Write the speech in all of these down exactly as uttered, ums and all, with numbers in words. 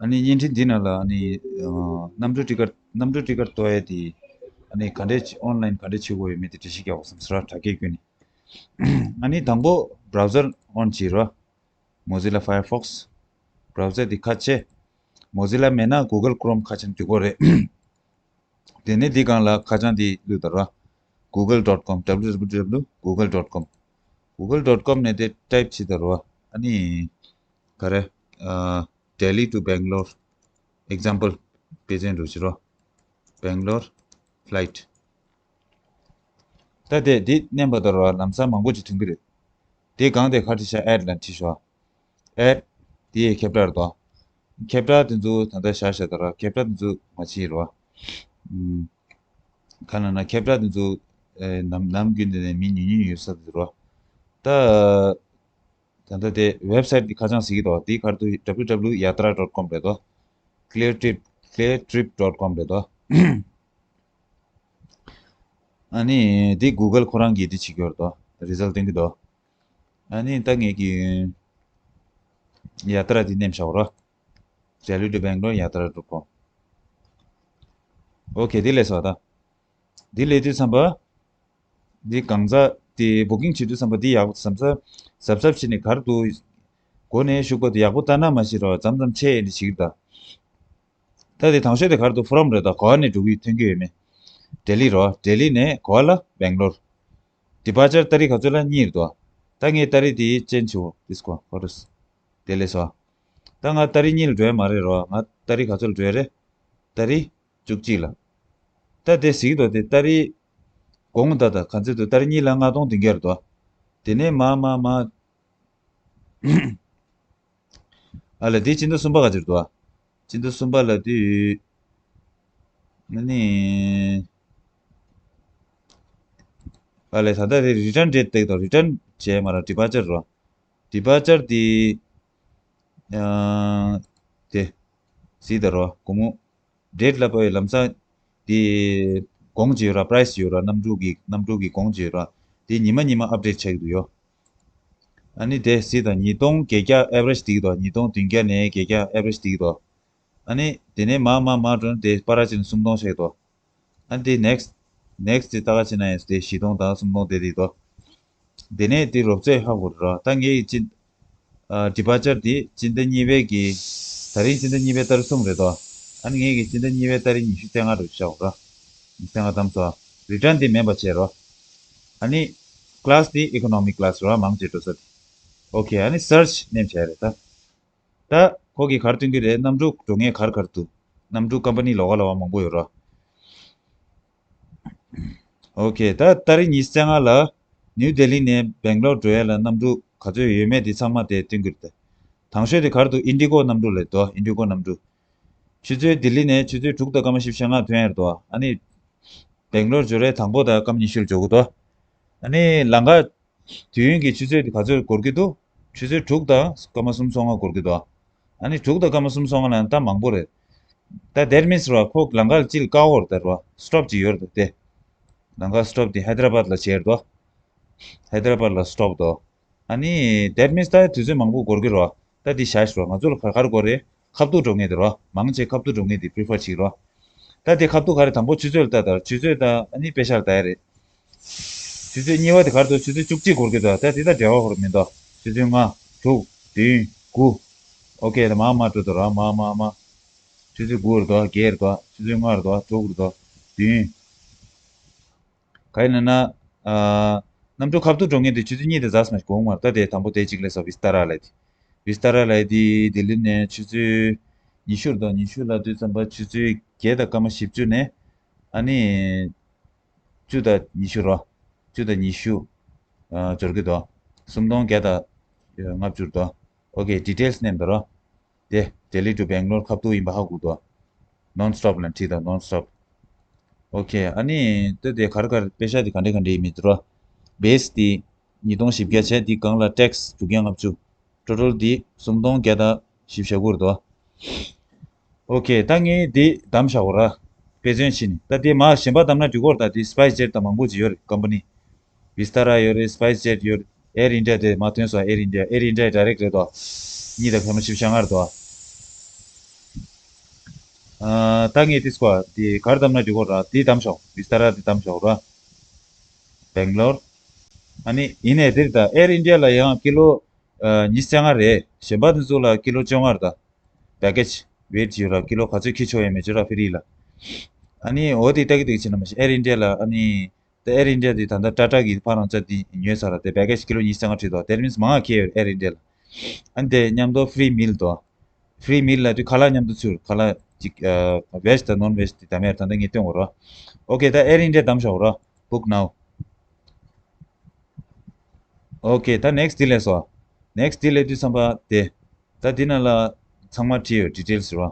ཨ་ནི་བརྙན་འཕྲིན་འདི་ནང་ལ་ཨ་ནི་ཨ་གནམ་གྲུ་ཊི་ཀེཊ་གནམ་གྲུ་ཊི་ཀེཊ་གཏོར་ཡས་དེ་ཨ་ནི་ག་འདྲས་ཨོན་ལ་ཡིན་ག་འདྲས་བྱེད་དགོས་ཡོད་མེད་དེ་འགྲེལ་བཤད་རྒྱག་དགོས་བསམ་སོང་ར། དྲ་རྒྱའི་བརྒྱུད་ནས། ཨ་ནི་དང་པོ་བྷ་རའུ་ཛར་ཨོན་བྱེད་རོགས། Mozilla Firefox བྷ་རའུ་ཛར་འདི་ཁ་ཕྱེ། Mozilla མེད་ན་Google Chrome ཁ་ཕྱེ་ན་འགྲིག་གི་རེད། དེ་ནས་འདི་སྒང་ལ་ཁ་བྱང་འདི་བླུགས་དང་རོགས། Google dot com www google dot com google dot com ནས་དེ་ཊའིབ་བྱེད་དང་རོགས། ཨ་ནི་ག་རེ། ཨ་Delhi to Bangalore example དཔེ་མཚོན་འདྲ་བྱེད་རོགས། Bangalore flight ད་དེ་འདི་མནན་པ་དང་རོགས་ལམ་སང་མང་པོ་ཅིག་ཐོན་གྱི་རེད། དེ་སྒང་དེ་ཁ་ཕྱེ་ཤག་ཨེཌ་ལ་ཁྲིད་ཤོག་ཨེཌ། དེ་ཡི་ཁྱབ་བསྒྲགས་རེད་དོ། ཁྱབ་བསྒྲགས་དེ་ཚོ་ད་ལྟ་བཞག་བཞག་དང་རོགས། ཁྱབ་བསྒྲགས་དེ་ཚོ་མ་བྱེད་རོགས། ཨུམ། ག་ལབ་ན་ཁྱབ་བསྒྲགས་དེ་ཚོ་ཨེ་ནམ་ནམ་རྒྱུན་དེ་ནས་མི་ཉུང་ཉུང་ཡོད་ས་དེ་རོགས། ད་ད་ལྟ་དེ་ཝེབ་སའིཊ་གི་ཁ་བྱང་གཟིགས་ཀྱི་འདུག་དེའི་ཁར་དུ་www yatra dot com རེད་དོ། Cleartrip Cleartrip dot com རེད་དོ། ཨ་ནི་འདི་Google ཁོ་རང་གིས་འདི་བྱེད་ཀྱི་ཡོད་རེད་དོ། རི་ཛལ་སྟོན་གྱི་འདུག་ཨ་ནི་ད་ངེད་ཀྱི་ཡ་ཏྲ་འདི་མནན་བཞག་རོགས། Delhi to Bangalore yatra dot com ཨོ་ཁེ། འདི་ལས་སོ་ད། འདི་ལས་དུས་ཙམ་པ། འདི་གང་ཟག་དེ་བུ་ཀིང་བྱེད་དུས་ཙམ་པ་འདི་ཡག་པོ་བསམ་ས། གཟབ་གཟབ་བྱས་ནས་གར་འདུག་སྒོ་ནས་ཞུགས་པ་དེ་ཡག་པོ་ལྟ་ན་མ་ཤེས་རོགས། མཚམས་མཚམས་ཆད་ཡས་ནས་བྱེད་ཀྱི་ད། ད་དེ་དང་ཤོས་དེ་གར་འདུག་ཕོ་རོམ་རེད་ད། ག་བ་ནས་འགྲོ་གི་ཐོན་གྱི་ཡོད་མེད། ལྡི་ལི་རོ། ལྡི་ལི་ནས་ག་བ་ལ་སྦེང་ལོར། ཌི་པ་ཅར་ཏ་རིག་ག་ཚོད་ལ་གཉིས་རེད་དོ། ད་ངས་ཏ་རིག་དེ་ཅན་ཆུ་བོ་དིས་ཀོ་ཧོ་རུས། དེ་ལས་སོ། ད་ང་ཏ་རིག་གཉིས་ལ་འགྲོ་ཡ་མ་རེད་རོ། ང་ཏ་རིག་ག་ཚོད་ལ་འགྲོ་ཡ་རེད། ཏ་རིག་བཅུ་གཅིག་ལ། ད་དེ་གཟིགས་དོ། དེ་ཏ་རིག་དགོང་ད་ད་ག་ཚོད་དུ་ཏ་རིག་གཉིས་ལ་ལྔ་སྟོང་བདུན་བརྒྱ་རེད་དོ། དེ་ནས་མ་མ་མ། ཨ་ལས་དེ་སྤྱི་ཟླ་གསུམ་པ་ག་ཚོད་རེད་དོ། སྤྱི་ཟླ་གསུམ་པ་ལ་དུས། ཨ་ནི། ཨ་ལས་ད་ལྟ་རེ་རི་ཊརན་ཌེ་ཊི་བཏེག་དང་རི་ཊརན་བྱས་མ་ར་ཌི་པ་ཅར་རོ། ཌི་པ་ཅར་དེ། ཨ། དེ། གཟིགས་དང་རོ་དགོང་མོ། ཌེ་ཊི་ལ་པའི་ལམ་སང་དེ། གོང་ཇི་ཡོད་ར་པ་རའི་སི་ཇི་ཡོད་ར་གནམ་གྲུ་གི་གནམ་གྲུ་གི་གོང་ཇི་ཡོད་ར། དེ་ཉི་མ་ཉི་མ་ཨབ་ཌེ་ཊི་ཆགས་ཀྱི་འདུག་ཡོ། ཨ་ནི་དེ་གཟིགས་དང་ཉིས་སྟོང་བརྒྱད་བརྒྱ་ཨེ་ཝ་རེཇ་འདིག་དོ། ཉིས་སྟོང་བདུན་བརྒྱ་ནས་བརྒྱད་བརྒྱ་ཨེ་ཝ་རེཇ་འདིག་དོ། ཨ་ནི་དེ་ནས་མར་མར་མར་འགྲོ་ན་དེ་པར་ཅན་སུམ་སྟོང་ཆགས་དོ། ཨ་ནི་དེ་ནེག་སི་ཊི། ནེག་སི་ཊི་དེ་ལྟ་ག་ཕྱིན་ན་ཡང་དེ་བཞི་སྟོང་དང་སུམ་སྟོང་དེ་འདིག་དོ། དེ་ནས་དེ་རོབ་ཙེ་ཧ་གོ་ར། ད་ངའི་ཅི། ཨ། ཌི་པ་ཅར་དེ་སྤྱི་ཟླ་གཉིས་པའི་གི། ད་རིང་སྤྱི་ཟླ་གཉིས་པའི་ཏ་རིག་གསུམ་རེད་དོ། ཨ་ནི་ངའི་གི་སྤྱི་ཟླ་གཉིས་པའི་ཏ་རིག་ཉི་ཤུ་རྩ་ལྔ་རུ་བཞག་ར། ཉི་ཤུ་རྩ་ལྔ་བདམས་སོ། རི་ཊརན་དེ་མེད་པ་བྱས་རོ། ཨ་ནི་ཀ་ལ་སི་དེ་ཨི་ཀོ་ནོ་མི་ཀ་ལ་སི་རོ། མང་ཆེ་འགྲོ་ས་དེ། ཨོ་ཁེ། ཨ་ནི་སར་ཆི་མནན་བྱས་རེད་ད། ད་ཁོ་གིས་ག་རེ་སྟོན་གྱི་རེད། གནམ་གྲུ་འགྲོ་མཁན་ག་རེ་ག་རེ་འདུག་གནམ་གྲུ་ཀམ་པ་ནི་ལོགས་ཀ་ལོགས་ཀ་མང་པོ་ཡོད་ར། ཨོ་ཁེ། ད་ཏ་རིག་ཉི་ཤུ་རྩ་ལྔ་ལ་ནིའུ་ལྡི་ལི་ནས་སྦེང་ལོར་འགྲོ་ཡ་ལ་གནམ་གྲུ་ག་ཚོད་ཡོད་མེད་དེ་ཚང་མ་དེ་སྟོན་གྱི་རེད་དེ། དང་ཤོས་དེ་ག་རེ་འདུག་ཨིན་ཌི་གོ་གནམ་གྲུ་ལབ་དོ། ཨིན་ཌི་གོ་གནམ་གྲུ། ཆུ་ཚོད་ལྡི་ལི་ནས་ཆུ་ཚོད་དྲུག་དང་སྐར་མ་བཞི་བཅུ་ཞེ་ལྔ་ཐོན་ཡ་རེད་དོ། ཨ་ནི་སྦེང་ལོར་འབྱོར་ཡ་དང་པོ་དང་སྐར་མ་ཉི་ཤུ་ལ་འབྱོར་གྱི་འདུག་ཨ་ནི་ལམ་ཁ། དུས་ཡུན་གྱི་ཆུ་ཚོད་དེ་ག་ཚོད་འགོར་གྱི་འདུག་ཆུ་ཚོད་དྲུག་དང་སྐར་མ་སུམ་སོ་ལྔ་འགོར་གྱི་འདུག་ཨ་ནི་དྲུག་དང་སྐར་མ་སུམ་སོ་ལྔ་ལ་ད་མང་པོ་རེད། ད་that means རོ། ཁོ་ལམ་ཁ་ལ་ཅིག་བཀག་འོག་རེད་ད་རོ། སི་ཊོབ་ཅིག་ཡོད་རེད་དེ། ལམ་ཁ་སི་ཊོབ་དེ་ཧའི་ད་ར་བཱད་ལ་བྱས་རེད་དོ། ཧའི་ད་ར་བཱད་ལ་སི་ཊོབ་དོ། ཨ་ནི་that means ད་དུས་ཚོད་མང་པོ་འགོར་གྱི་རོ། ད་འདི་བཞག་ཤོག་ང་ཚོ་ལ་ག་ག་རེ་དགོས་རེད། ཁ་ཐུག་འགྲོ་མཁན་དེ་རོ། མང་ཆེ་ཁ་ཐུག་འགྲོ་མཁན་དེ་པི་རི་ཕར་བྱེད་རོ། ད་དེ་ཁ་ཐུག་ག་རེ། དང་པོ་ཆུ་ཚོད་ལ་ལྟ་དང་། ཆུ་ཚོད་དང་ཨ་ནི་པེ་ཤ་ལ་ལྟ་ཡ་རེད། ཆུ་ཚོད་གཉིས་པ་དེ་ག་རེ་འདུག་ཆུ་ཚོད་བཅུ་གཅིག་འགོར་གྱི་འདུག་ད་དེ་ད་འབྲེལ་བ་ཁོ་རང་མི་འདུག་ཆུ་ཚོད་ལྔ། དྲུག་བདུན། དགུ། ཨོ་ཁེ། ད་མར་མར་འགྲོ་དང་རོ། མར་མར་མར། ཆུ་ཚོད་དགུ་རེད་དོ། བརྒྱད་རེད་དོ། ཆུ་ཚོད་ལྔ་རེད་དོ། དྲུག་རེད་དོ། བདུན། ག་ཡིན་ན་ན། ཨ། གནམ་གྲུ་ཁ་ཐུག་འགྲོ་མཁན་དེ་ཆུ་ཚོད་གཉིས་དེ་ཟ་སོང་ཞིག་གོང་མར། ད་དེ་དང་པོ་དེ་གཅིག་ལས་སོ། བི་སྟ་ར་ལ་དེ། བི་སྟ་ར་ལ་དེ་ལྡི་ལི་ནས་ཆུ་ཚོད་ཉི་ཤུ་རེད་དོ། ཉི་ཤུ་ལ་དུས་ཙམ་པ་ཆུ་ཚོད་བརྒྱད་དང་སྐར་མ་བཞི་བཅུ་ནས། ཨ་ནི། བཅུ་དང་ཉི་ཤུ་རོ། བཅུ་དང་ཉི་ཤུ། ཨ། འབྱོར་གྱི་འདུག་སུམ་སྟོང་བརྒྱ་དང་ལྔ་བཅུ་རེད་དོ། ཨོ་ཁེ། ཌི་ཊེལ་སི་མནན་དང་རོ། དེ་Delhi to Bangalore ཁ་ཐུག་ཡིན་པ་ཧ་གོ་འདུག་ནོན་སི་ཊོབ་ལ་ཁྲིད་དང་། ནོན་སི་ཊོབ། ཨོ་ཁེ། ཨ་ནི་ད་དེ་ག་རེ་ག་རེ་པེ་ཤ་དེ་ག་འདྲ་ག་འདྲ་ཡིན་མིན་དེ་རོ། བེ་སི་དེ་ཉིས་སྟོང་བཞི་བརྒྱ་བྱས། དེ་སྒང་ལ་ཊེག་སི་དྲུག་བརྒྱ་ལྔ་བཅུ། ཊོ་ཊལ་འདི་སུམ་སྟོང་བརྒྱ་དང་བཞི་བཅུ་ཞེ་དགུ་རེད་དོ། ཨོ་ཁེ། ད་ངས་འདི་བདམས་བཞག་གོ་ར། དཔེ་མཚོན་བྱས་ནས། ད་དེ་མར་གཞན་པ་བདམས་ན་འགྲིག་གོ་ར། ད་དེ་སི་པའེ་སི་ཇེཊ་དང་མང་པོ་ཅིག་ཡོད་རེད། ཀམ་པ་ནི། བི་སྟ་ར་ཡོད་རེད། སི་པའེ་སི་ཇེཊ་ཡོད་རེད། ཨེར་ཨིན་ཌི་ཡ་དེ་མར་ཐོན་སོང་། ཨེར་ཨིན་ཌི་ཡ། ཨེར་ཨིན་ཌི་ཡ་ཌའི་རེག་རེད་དོ། གཉིས་དང་སྐར་མ་བཞི་བཅུ་ཞེ་ལྔ་རེད་དོ། ཨ་ད་ངས་དེ་སྐོར་དེ་ག་རེ་བདམས་ན་འགྲིག་གོ་ར། དེ་བདམས་ཤོག་བི་སྟ་ར་དེ་བདམས་ཤོག་ར། སྦེང་ལོར། ཨ་ནི་ཡིན་ནའི་དེར་ད་ཨེར་ཨིན་ཌི་ཡ་ལ་ཡང་ཀི་ལོ་ཨ་ཉི་ཤུ་རྩ་ལྔ་རེད། གཞན་པ་དེ་ཚོ་ལ་ཀི་ལོ་བཅོ་ལྔ་རེད་ད། བྷེ་ཀེ་ཇི་ཝེ་ཊི་ཡོད་ར། ཀི་ལོ་ག་ཚོད་འཁྱེར་ཆོག་ཡོད་མེད་ཆོད་ར་ཕི་རི་ལ། ཨ་ནི་འོ་དེ་ལྟ་གི་འདུག་བྱས་ན་མ་གཞི་ཨེར་ཨིན་ཌི་ཡ་ལ་ཨ་ནི། ད་ཨེར་ཨིན་ཌི་ཡ་དེ་ད་ལྟ་ཊ་ཊ་གི་ཕར་རང་ཅག་དེ་ཉོས་ཚར་ར། དེ་བྷེ་ཀེ་ཇི་ཀི་ལོ་ཉི་ཤུ་རྩ་ལྔ་ཁྲིད་དོ། དེ་མིན་མང་ང་ཁེ་ཡོད་ཨེར་ཨིན་ཌི་ཡ་ལ། ཨ་ནི་དེ་མཉམ་དུ་ཕི་རི་མིལ་དོ། ཕི་རི་མིལ་ལ་དུས་ཁ་ལག་མཉམ་དུ་ཚུར་ཁ་ལག་ཅིག་ཨ་ཝེ་ཇི་དང་ནོན་ཝེ་ཇི་དེ་ད་མེར་ད་ལྟ་ངས་སྟོན་དགོས་ར། ཨོ་ཁེ། ད་ཨེར་ཨིན་ཌི་ཡ་བདམས་ཤོག་ར། བུག་ནའོ། ཨོ་ཁེ། ད་ནེག་སི་ཊི་དེ་ལས་སོ། ནེག་སི་ཊི་དེ་ལས་དུས་ཙམ་པ་དེ། ད་དེ་ནང་ལ་ཚང་མ་བྲིས་ཡོད། ཌི་ཊེལ་སི་ར། ཨ།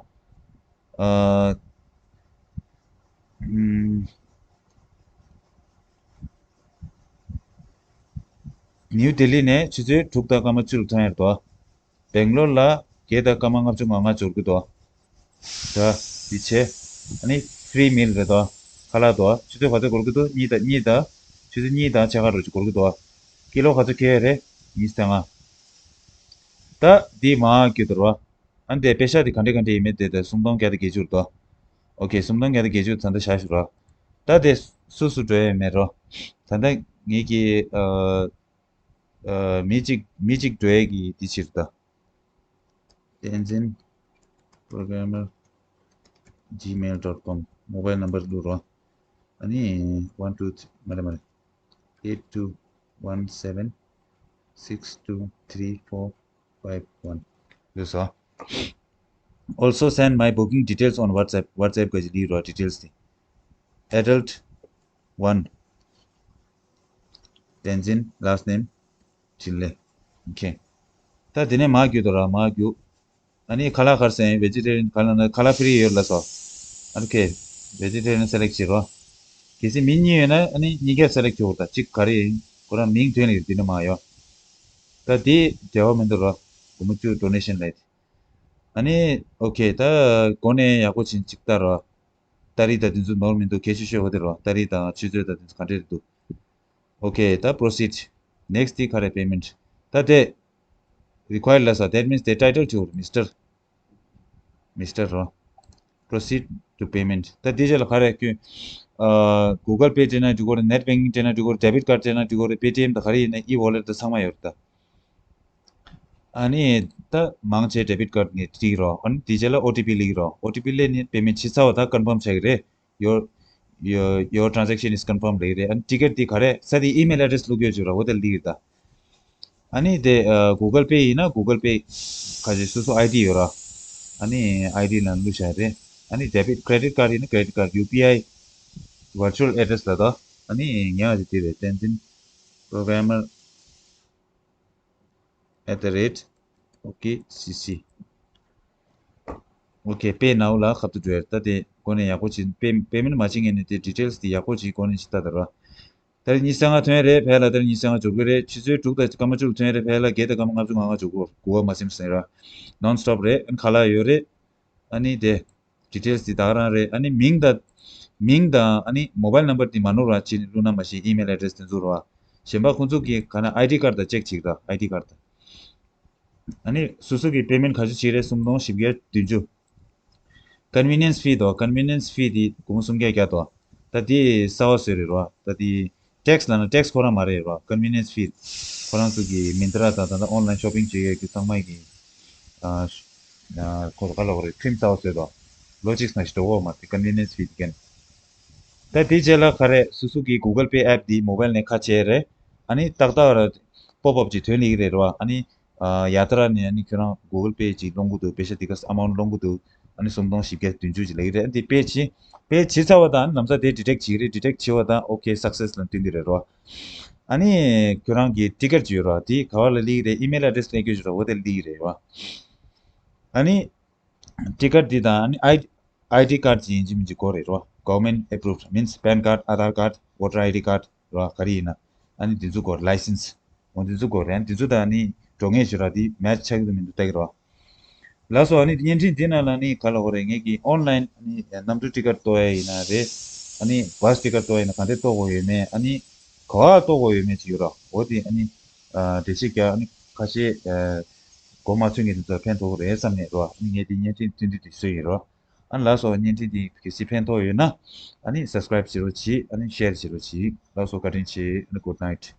ཨམ། ནིའུ་ལྡི་ལི་ནས་ཆུ་ཚོད་དྲུག་དང་སྐར་མ་བཅུ་ལ་ཐོན་ཡོད་དོ། སྦེང་ལོར་ལ་བརྒྱད་དང་སྐར་མ་ལྔ་བཅུ་ང་ལྔ་འབྱོར་གི་དོ། ད་འདི་བྱས། ཨ་ནི་ཕི་རི་མིལ་རེད་དོ། ཁ་ལག་དོ། ཆུ་ཚོད་ག་ཚོད་འགོར་གི་འདུག་གཉིས་དང་གཉིས་དང་། ཆུ་ཚོད་གཉིས་དང་ཕྱེད་ཀ་རོ་ཅིག་འགོར་གི་འདུག་ཀི་ལོ་ག་ཚོད་ཁེལ་ཡོད་རེད། ཉི་ཤུ་རྩ་ལྔ། ད་འདི་མར་བརྒྱུད་དོ་རོ། ཨ་ནི་དེ་པེ་ཤག་དེ་ག་འདྲས་ག་འདྲས་ཡིན་མིན་དེ་དེ་སུམ་སྟོང་བརྒྱ་དང་བརྒྱད་ཅུ་རེད་དོ། ཨོ་ཁེ། སུམ་སྟོང་བརྒྱ་དང་བརྒྱད་ཅུ་ད་ལྟ་བཞག་ཞུ་རོ། ད་དེ་སུ་སུ་འགྲོ་ཡས་མེད་རོ། ད་ལྟ་ངེད་ཀྱི་ཨ་ཨ་མི་གཅིག་མི་གཅིག་འགྲོ་ཡས་ཀྱི་དེ་ཕྱིར་ད། བསྟན་འཛིན་programmer gmail dot com mobile number བླུག་རོགས། ཨ་ནི་one two three མ་རེད་མ་རེད། eight two one seven six two three four five one བླུགས་སོ། Also send my booking details on WhatsApp. WhatsApp ག་ཅི་ལི་རོ་details དེ། Adult one བསྟན་འཛིན། Last name འཕྲིན་ལས། ཨོ་ཁེ། ད་དེ་ནས་མར་བརྒྱུད་དོ་ར། མར་བརྒྱུད། ཨ་ནི་ཁ་ལག་ག་རེ་ཟེར་ཡིན། vegetarian ཁ་ལག་ན་ཁ་ལག་ཕི་རི་ཡོད་ལ་སོ། ཨ་ནི་ཁེ། vegetarian select བྱེད་རོ། གལ་སྲིད་མི་གཉིས་ཡོད་ན་ཨ་ནི་གཉིས་ཀ་select བྱེད་དགོས་རེད་ད། གཅིག་ག་རེ་ཡིན། ཁོ་རང་མིང་ཐོན་ནས་དེ་ནས་མར་ཡོད། ད་དེ་འབྲེལ་བ་མི་འདུག་རོ། སྒོར་མོ་བཅུ་donation ལས། ཨ་ནི་ཨོ་ཁེ། ད་གོ་ནས་ཡག་པོ་བྱིན་ཅིག་ལྟ་རོ། ཏ་རིག་དང་དེ་ཚོ་ནོར་མི་འདུག་གལ་ཆེ་ཤོས་འོ་དེ་རོ། ཏ་རིག་དང་ཆུ་ཚོད་དང་དེ་ཚོ་ག་འདྲས་རེད་འདུག་ཨོ་ཁེ། ད་proceed next དེ་ག་རེ་payment ད་དེ་required ལ་ས། That means the title to Mister Mister རོ། Proceed to payment ད་དེ་རྗེས་ལ་ག་རེ་ཁྱོད། ཨ། Google Pay སྤྲད་ན་འགྲིག་གོ་རེད། Net banking སྤྲད་ན་འགྲིག་གོ་རེད། Debit card སྤྲད་ན་འགྲིག་གོ་རེད། Paytm དང་ག་རེ་ཡིན་ན་e-wallet དང་ཚང་མ་ཡོད་རེད་ད། ཨ་ནི་ད་མང་ཆེ་debit card ནས་སྤྲད་རོགས། ཨ་ནི་དེ་རྗེས་ལ་ཨོ་ཊི་པི་སླེབས་རོགས། ཨོ་ཊི་པི་སླེབས་ནས་payment བྱས་ཚར་བ་ད་confirm བྱ་གི་རེད། Your your your transaction is confirmed ལབ་རེད། ཨ་ནི་ticket དེ་ག་རེ་ས་དེ་email address བླུགས་ཡོད་ཅིག་ར། འོ་དེ་སླེབས་རེད་ད། ཨ་ནི་དེ་ཨ་Google Pay ཡིན་ན་Google Pay ག་ཅིག་སོ་སོ་ID ཡོད་ར། ཨ་ནི་ID ལ་བླུགས་བཞག་རེད། ཨ་ནི་debit credit card ཡིན་ན་credit card UPI virtual address ལ་ད། ཨ་ནི་ངས་ཨ་ཅིག་དེ་རེད། བསྟན་འཛིན་programmer at the rate okay C C okay pay now ལ་ཁ་ཐུག་འགྲོ་ཡ། ད་དེ་གོ་ནས་ཡག་པོ་བྱེད། pay payment མ་བྱེད་ངེས་ནས་དེ་details དེ་ཡག་པོ་བྱེད་གོ་ནས་ཅིག་ལྟ་ད་ར། ད་རེས་ཉི་ཤུ་རྩ་ལྔ་ཐོན་རེད། ཕལ་ལ་ད་རེས་ཉི་ཤུ་རྩ་ལྔ་འབྱོར་གི་རེད། ཆུ་ཚོད་དྲུག་དང་སྐར་མ་བཅུ་ལ་ཐོན་རེད། ཕལ་ལ་བརྒྱད་དང་སྐར་མ་ལྔ་བཅུ་ང་ལྔ་འབྱོར་གི་རེད། དགུ་པ་མ་ཟིན་ཟིན་ར། Non stop རེད། ཨ་ནི་ཁ་ལག་ཡོད་རེད། ཨ་ནི་དེ་details དེ་ད་ག་རང་རེད། ཨ་ནི་མིང་དང་མིང་དང་ཨ་ནི་mobile number དེ་མ་ནོར་བ་བྱས་ནས་བླུགས་ན་མ་ཤེས། email address དེ་ཚོ་རོ། གཞན་པ་ཁོང་ཚོ་གི་ག་ན་ID card དང་check བྱེད་ད། ID card དང་། ཨ་ནི་སོ་སོ་གི་payment ག་ཚོད་བྱེད་རེད། སུམ་སྟོང་བཞི་བརྒྱ་བདུན་ཅུ། Convenience fee དོ། Convenience fee དེ་སྒོར་མོ་སུམ་བརྒྱ་བརྒྱ་དོ། ད་དེ་གསར་པ་བཟོས་རེད་རོ། ད་དེ་tax ལབ་ན་tax ཁོ་རང་མ་རེད་རོ། Convenience fee ཁོ་རང་ཚོ་གི་Myntra དང་ད་ལྟ་online shopping བྱེད་ཡས་ཀྱི་ཚང་མ་གི་ཨ་ཨ་ཁོ་ཚོ་ག་ལབ་དགོས་རེད། ཁྲིམས་གསར་པ་བཟོས་དོ། Logistics ནང་བཞིན་འགྲོ་གི་མ་རེད། Convenience fee དེ་ཀན། ད་དེ་རྗེས་ལ་ག་རེ་སོ་སོ་གི་Google Pay app དེ་mobile ནས་ཁ་ཕྱེ་རེད། ཨ་ནི་ཏག་ཏག་ར་pop up ཅིག་ཐོན་ལེ་གི་རེད་རོ། ཨ་ནི་ཨ་ཡ་ཏྲ་ནས་ཨ་ནི་ཁྱོད་རང་Google Pay ཅིག་སློང་གི་འདུག་པེ་ཤ་དེ་ག་amount སློང་གི་འདུག་ཨ་ནི་སུམ་སྟོང་བཞི་བརྒྱ་བདུན་ཅུ་ཅིག་ལེ་གི་རེད། ཨ་ནི་དེ་pay བྱེད། pay བྱེད་ཚར་བ་དང་ལམ་སང་དེ་detect བྱེད་ཀྱི་རེད། detect བྱེད་པ་དང་okay success ལ་སྟོན་གི་རེད་རོ། ཨ་ནི་ཁྱོད་རང་གི་ticket ཅིག་ཡོད་རོ། དེ་ག་བ་ལ་སླེབས་ཀྱི་རེད། email address སླེབས་ཀྱི་ཡོད་རོ། འོ་དེ་སླེབས་ཀྱི་རེད་རོ། ཨ་ནི་ticket དེ་དང་ཨ་ནི་ID ID card ཅིག་ཡིན་གཅིག་མིན་གཅིག་དགོས་རེད་རོ། Government approved means pan card, Aadhaar card, voter ID card རོ། ག་རེ་ཡིན་ན་ཨ་ནི་དེ་ཚོ་དགོས། License འོ་དེ་ཚོ་དགོས་རེད། ཨ་ནི་དེ་ཚོ་དང་ཨ་ནི་འགྲོ་མཁན་ཞིག་ར་དེ་match ཆགས་ཀྱི་འདུག་མི་འདུག་ལྟ་གི་རོ། ལགས་སོ། ཨ་ནི་བརྙན་འཕྲིན་འདི་ནང་ལ་ནི་ག་ལབ་དགོས་རེད། ངེད་ཀྱི་online ཨ་ནི་གནམ་གྲུ་ticket གཏོང་ཡ་ཡིན་ན་རེད། ཨ་ནི་bus ticket གཏོང་ཡ་ཡིན་ན་ག་འདྲས་གཏོང་དགོས་ཡོད་མེད། ཨ་ནི་ག་བ་གཏོང་དགོས་ཡོད་མེད་ཅིག་ཡོད་རོ། འོ་དེ་ཨ་ནི་ཨ་འགྲེལ་བཤད་རྒྱག་ཨ་ནི་ཁ་ཤས་ཨ་མགོ་མ་ཚོས་མཁན་དེ་ཚོར་ཕན་ཐོགས་ཀྱི་རེད་བསམ་ནས་རོ། ཨ་ནི་ངས་དེ་བརྙན་འཕྲིན་བསྟུན་དུས་དེ་བཟོས་ཡིན་རོ། ཨ་ནི་ལགས་སོ། བརྙན་འཕྲིན་འདི་གལ་སྲིད་ཕན་ཐོགས་ཡོད་ན། ཨ་ནི་subscribe་བྱེད་རོགས་གྱིས། ཨ་ནི་share་བྱེད་རོགས་གྱིས། ལགས་སོ། བཀའ་དྲིན་ཆེ། ཨ་ནི་good night།